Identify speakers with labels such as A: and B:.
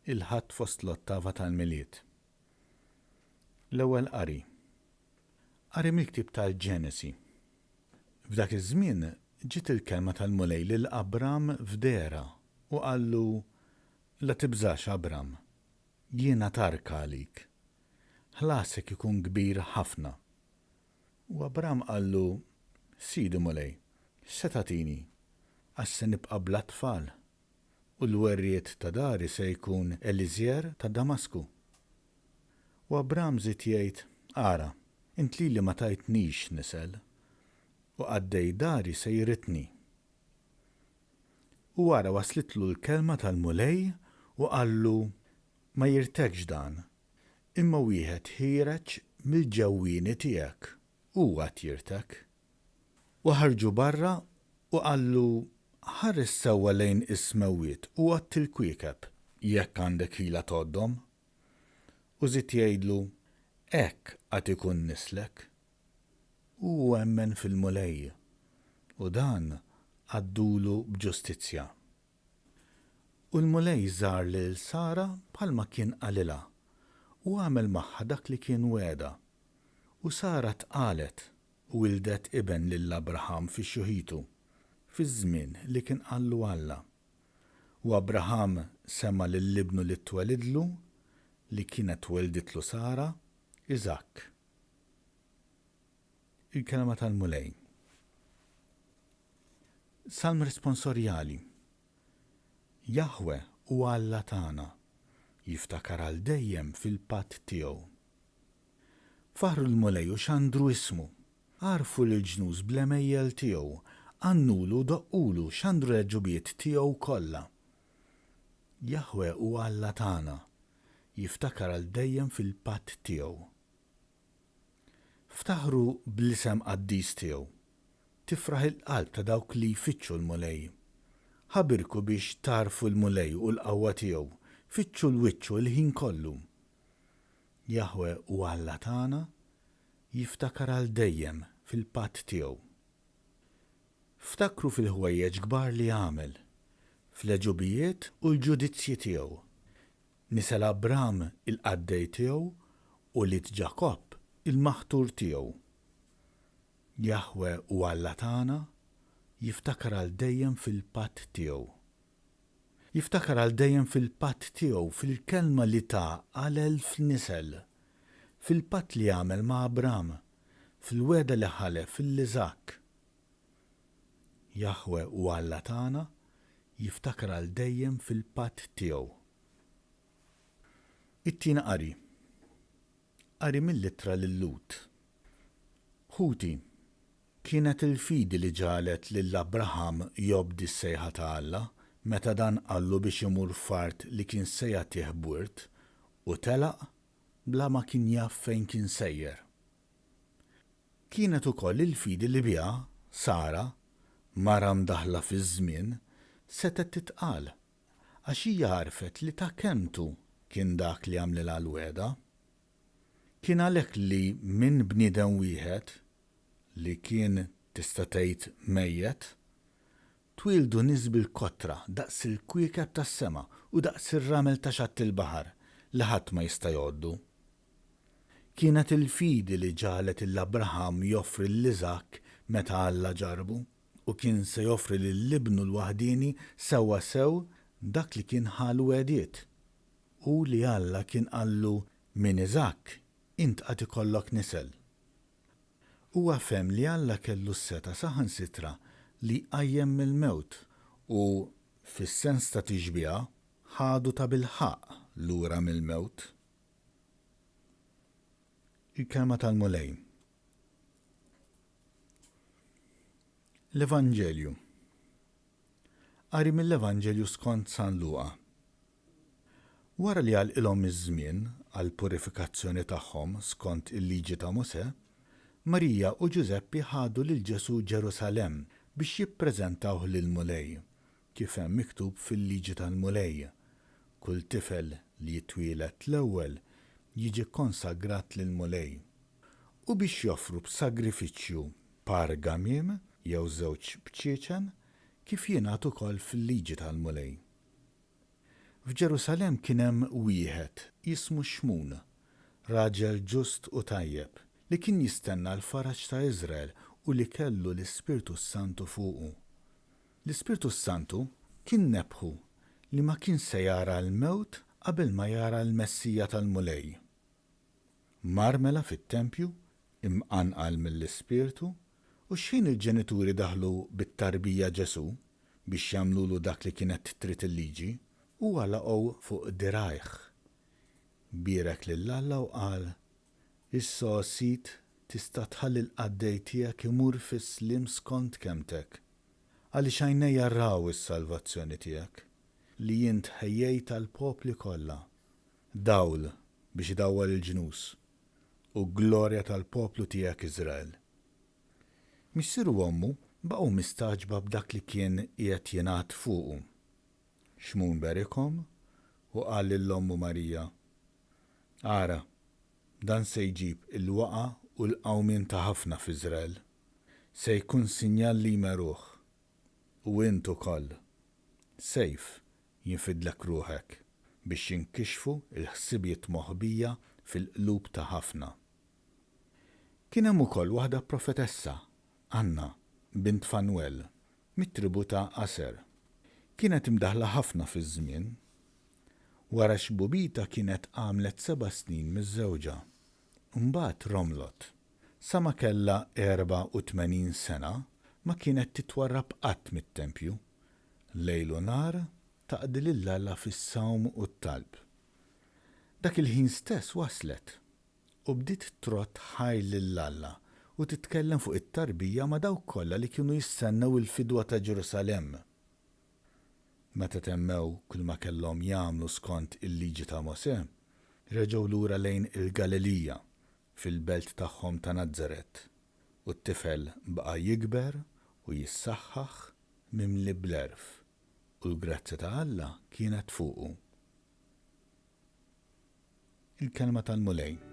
A: Il-Ħadd fost l-Ottava tal-Milied. L-Ewwel Qari. Qari mill-Ktieb tal-Ġenesi. F'dak iż-żmien ġiet il-kelma tal-Mulej lil Abram f'dehra u qallu, La tibżax, Abram, jiena tarka għalik. Ħlasek ikun kbir ħafna. U Abram qallu, Sidi Mulej, x'se tagħtini, għax se nibqa' bla tfal, u l-werriet ta' dari se jkun Eliżer ta' Damasku? U Abram żied jgħid, Ara, int lili ma tajtnix nisel, u qaddej dari se jiritni. U ara waslitlu l-kelma tal-Mulej u qallu, Ma jirtekx dan, imma wieħed ħiereġ mill-ġewwieni tiegħek, hu għad jirtek. U ħarġu barra u qallu, Ħares sewwa lejn is-smewwiet u għodd il-kwiekeb, jekk għandek ħila tgħoddhom. U żied jgħidlu, Hekk għad ikun nislek. U hu emmen fil-Mulej, u dan għaddulu b'ġustizzja. U l-Mulej żar lil Sara bħalma kien qalilha, u għamel magħha dak li kien wegħedha. U Sara tqalet u wildet iben lil Abraham fi xjuħitu, fiż-żmien li kien qallu Alla. U Abraham sema lil ibnu li twelidlu, li kienet welditlu Sara, Iżakk. Il-Kelma tal-Mulej. Salm responsorjali. Jaħweh hu Alla tagħna, jiftakar għal dejjem fil-patt tiegħu. Faħħru l-Mulej u xandru ismu, għarrfu lill-ġnus bl-għemejjel tiegħu, għannulu u doqqulu, xandru l-għeġubijiet tiegħu kollha. Jaħweh hu Alla tagħna, jiftakar għal dejjem fil-patt tiegħu. Ftaħru bl-isem qaddis tiegħu. Tifraħ il-qalb ta' dawk li jfittxu l-Mulej. Ħabirku biex tagħrfu l-Mulej u l-qawwa tiegħu, fittxu 'l wiċċu l-ħin kollu. Jaħweh hu Alla tagħna, jiftakar għal dejjem fil-patt tiegħu. Ftakru fil-ħwejjeġ kbar li għamel, fl-għeġubijiet u l-ġudizzji tiegħu. Nisel Abram il-qaddej tiegħu, ulied Ġakobb il-maħtur tiegħu. Jaħweh hu Alla tagħna, jiftakar għal dejjem fil-patt tiegħu. Jiftakar għal dejjem fil-patt tiegħu, fil-kelma li ta għal elf nisel, fil-patt li għamel ma' Abram, fil-wegħda li ħalef lil Iżakk. Jaħweh hu Alla tagħna, jiftakar għal dejjem fil-patt tiegħu. It-tieni qari. Qari mill-Ittra lil-Lhud. Ħuti, kienet il-fidi li ġagħlet lil Abraham jobdi s-sejħa ta' Alla meta dan qallu biex imur f'art li kien se jagħtih b'wirt, u telaq bla ma kien jaf fejn kien sejjer. Kienet ukoll il-fidi li biha Sara, mara mdaħħla fiż-żmien, setgħet titqal, għax hija għarfet li ta' kelmtu kien dak li għamlilha l-wegħda. Kien għalhekk li minn bniedem wieħed, li kien tista' tgħid mejjet, twieldu nies bil-kotra daqs il-kwiekeb tas-sema u daqs ir-ramel ta' xatt il-baħar li ħadd ma jista' jgħoddu. Kienet il-fidi li ġagħlet 'il Abraham joffri 'l Iżakk meta Alla ġarrbu, u kien se joffri lil ibnu l-waħdieni sewwasew dak li kien ħa l-wegħdiet, u li Alla kien qallu, Minn Iżakk int għad ikollok nisel. Huwa fehem li Alla kellu s-setgħa saħansitra li jqajjem mill-mewt u, fis-sens ta' tixbiha, ħadu tabilħaqq lura mill-mewt. Il-Kelma tal-Mulej. L-Evanġelju. Qari mill-Evanġelju skont San Luqa. Wara li għalqilhom iż-żmien għall-purifikazzjoni tagħhom skont il-liġi ta' Mosè, Marija u Ġużeppi ħadu lil Ġesù Ġerusalemm biex jippreżentawh lill-Mulej, kif hemm miktub fil-liġi tal-Mulej, Kull tifel li jitwieled l-ewwel jiġi kkonsagrat lill-Mulej. U biex joffru b'sagrifiċċju par gamiem jew żewġ bċieċen, kif jingħad ukoll fil-liġi tal-Mulej. F'Ġerusalemm kien hemm wieħed jismu Xmun, raġel ġust u tajjeb, li kien jistenna l-faraġ ta' Iżrael u li kellu l-Ispirtu s-Santu fuqu. L-Ispirtu s-Santu kien nebbħu li ma kienx se jara l-mewt qabel ma jara l-Messija tal-Mulej. Mar mela fit-tempju, imqanqal mill-Ispirtu, u xħin il-ġenituri daħlu bit-tarbija Ġesù biex jagħmlulu dak li kienet trid il-liġi, huwa laqgħu fuq dirgħajh. Bierek lil Alla u qal, Issa, o Sid, tista' tħalli l-qaddej tiegħek imur fis-sliem skont kelmtek, għaliex għajnejja raw is-salvazzjoni tiegħek, li int ħejjejt għall-popli kollha, dawl biex idawwal il-ġnus, u glorja tal-poplu tiegħek Iżrael. Missieru u ommu baqgħu mistagħġba b'dak li kien qiegħed jingħad fuqu. Xmun berikhom u qal lil ommu Marija, Ara, dan se jġib il-waqgħa u l-qawmien ta' ħafna f'Iżrael. Se jkun sinjal li jmeruh. U int ukoll, sejf jinfidlek ruħek, biex jinkixfu l-ħsibijiet moħbija fil-qlub ta' ħafna. Kien hemm ukoll waħda profetessa, Anna, bint Fanwel, mit-tribù ta' Aser. Kienet imdaħħla ħafna fiż-żmien. Wara xbubitha kienet għamlet seba' snin miżżewġa. Imbagħad romlot. Sa ma kellha 84 sena ma kienet titwarrab qatt mit-tempju. Lejl u nhar taqdi lil Alla fis-sawm u t-talb. Dak il-ħin stess waslet u bdiet trodd ħajr lil Alla u titkellem fuq it-tarbija ma' dawk kollha li kienu jistennew il-fidwa ta' Ġerusalemm. Meta temmew kulma kellhom jagħmlu skont il-Liġi ta' Mosè, reġgħu lura lejn il-Galilija, fil-belt tagħhom ta' Nazaret, u t-tifel baqa' jikber u jissaħħaħ mimli bl-għerf, u l-grazzja ta' Alla kienet fuqu. Il-Kelma tal-Mulej.